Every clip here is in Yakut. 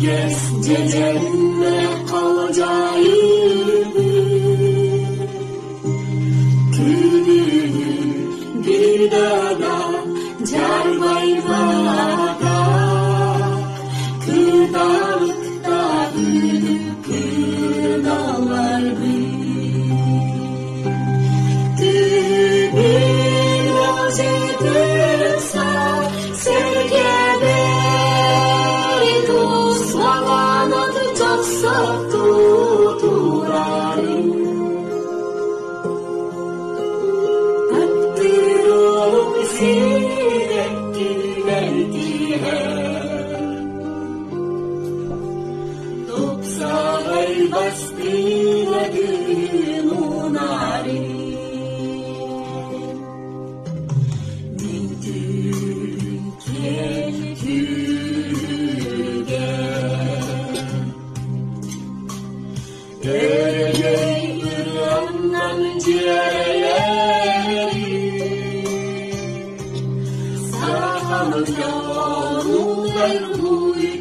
Үнүргэс дьэдьэннэ халдьаайыбыт Күнүһү биир да дьарбайбата Кыталыкта үтүк Тупсаҕай бастыҥа күн унаарын Мин түүн киэҥ түүгэ Өрөгөй ырыаннан дьиэрэлэри Сахам дьонугар үтүө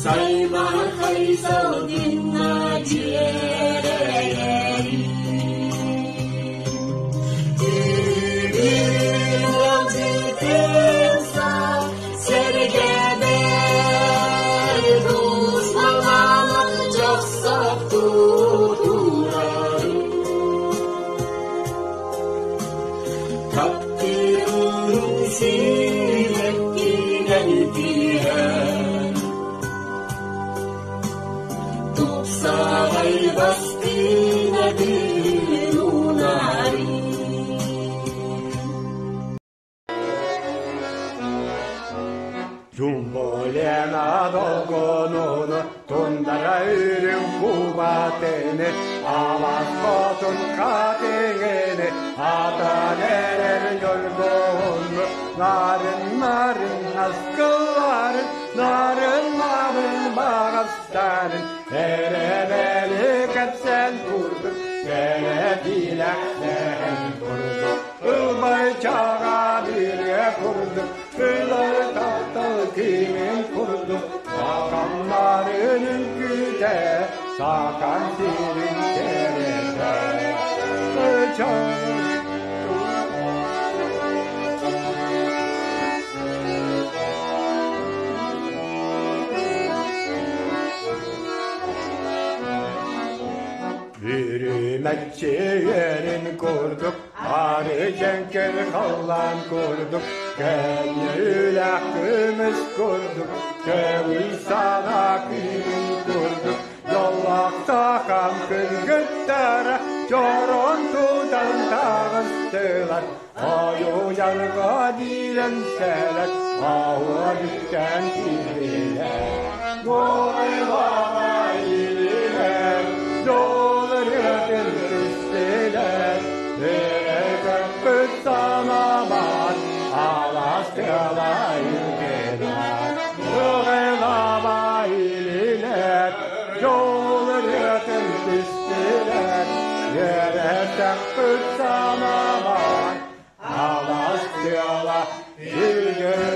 Саймархай салгыҥҥа дьиэрэлэри Таптыырын сирэттинэн түһэн Тупсаҕай бастыҥатын унаарын Жумболена долгонуну, тундара үрүҥ кубатыны, алаас хотун хатыҥыны, атан эрэр ньургуһуну, нарын нарын аскыларын, нарын нарын баҕастарын, эрэмэли кэпсээн курдук, кэрэтиилэхтээн курдук, ылбай чаҕа бүрүө курдук, ылар таптал кимин курдук, сааканнарын үҥкүүтэ, саакан сирин кэрэтэ. Бүрүмэччиэрин курдук, ары дьэҥкир халлаан курдук, көнньүлээх көмүс курдук, көҥүл саҥа күүһүн курдук, дьоллоох сахам кыргыттара чорон тутан таҕыстылар, ойуйарга диирэн сэлэр, аһыа бүттэн киирдилэр. Гойлаҕа илилэр, дьол ырыатын түстүлэр, өрө көппүт санаабат, алаас тыала үгэнэр. Гойлаҕа илилэр, дьол ырыатын түстүлэр, өрө көппүт санаабат, алаас тыала үгэнэр.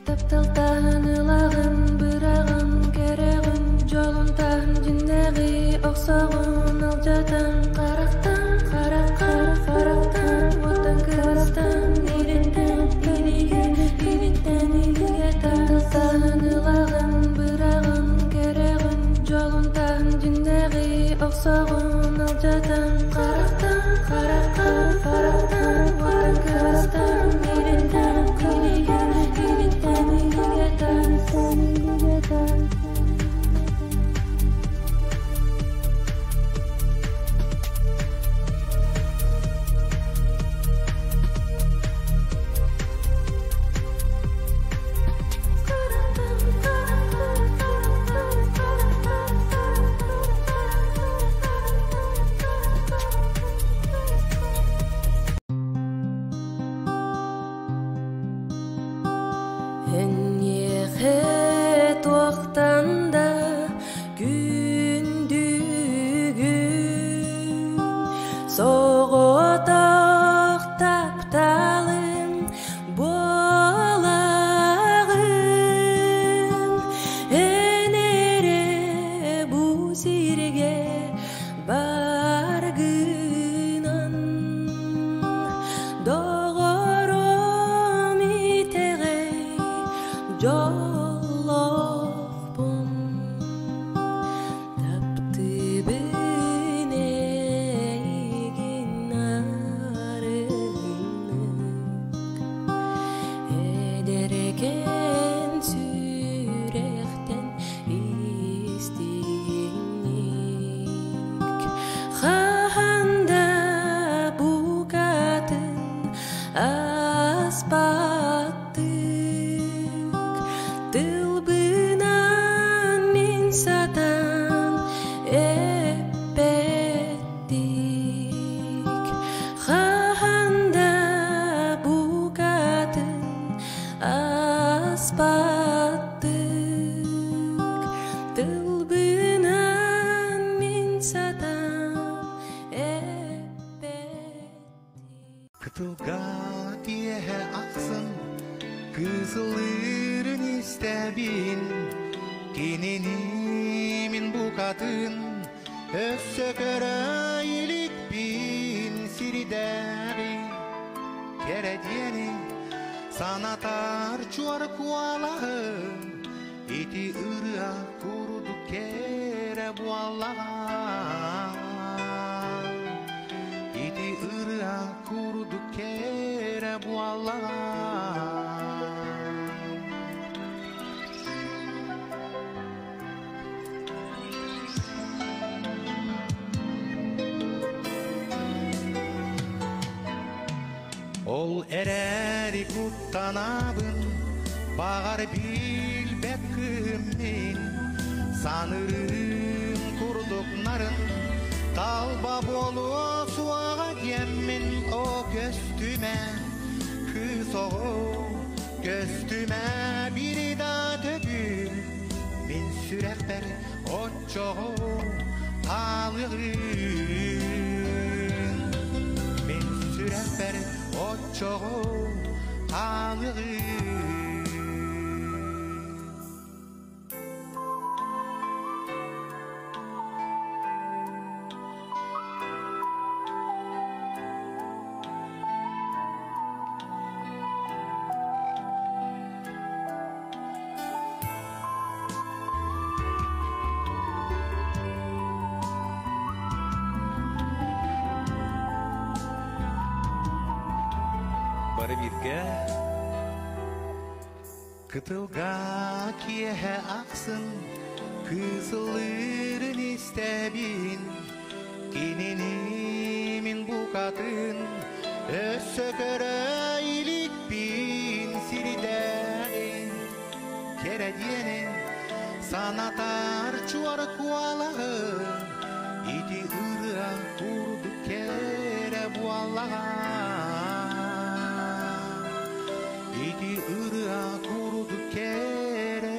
Тапталтаһын ылаҕын, быраҕын, кэрэҕин, дьолун таһын дьиҥнээҕи охсоҕун алдьатан, харахтан, харахха, харахтан, уоттан кырыстан, илиттэн, илиигэ, илиттэн, илиигэ тапталтаһын ылаҕын, быраҕын, кэрэҕин, дьолун таһын дьиҥнээҕи охсоҕун алдьатан, харахтан, харахха, харахтан, уоттан кырыстан, илиттэн, илиигэ, илиттэн, илиигэ Миэхэ туохтан да күндүгүн, соҕотох тапталым буолаҕын. Эн эрэ бу сиргэ баргынан, доҕорум итэҕэй дьоллоохпун. Таптыыбын эйигин арыгыннык, эдэркээн сүрэхтэн истиҥник. Хаһан да букатын ааспаттык, тылбынан мин сатаан эппэттик. Хаһан да букатын ааспаттык, тылбынан мин сатаан эппэттик. Кытылга киэһэ ахсын кыысылыырын истэбин, кинини мин букатын өссө көрө иликпин. Сирдээҕи кэрэ диэни санатар чуор куолаһы, ити ырыа курдук кэрэ буоллаҕа, ити ырыа курдук кэрэ буоллаҕа. Ол эрээри куттанабын, баҕар билбэт кыыммын, саныырым курдук нарын, талба буолуо суоҕа диэммин. О көстүмэ, кыыс оҕо, көстүмэ бири да төгүл, мин сүрэхпэр оччоҕо хаалыаҕын, мин сүрэхпэр оччоҕо хаалыаҕын. Бары бирге кытылга киэһэ ахсын кыысылыырын истэбин, кинини мин букатын өссө көрө иликпин. Сирдээҕи кэрэ диэни санатар чуор куолаһы, ити ырыа курдук кэрэ буоллаҕа, ити ырыа курдук кэрэ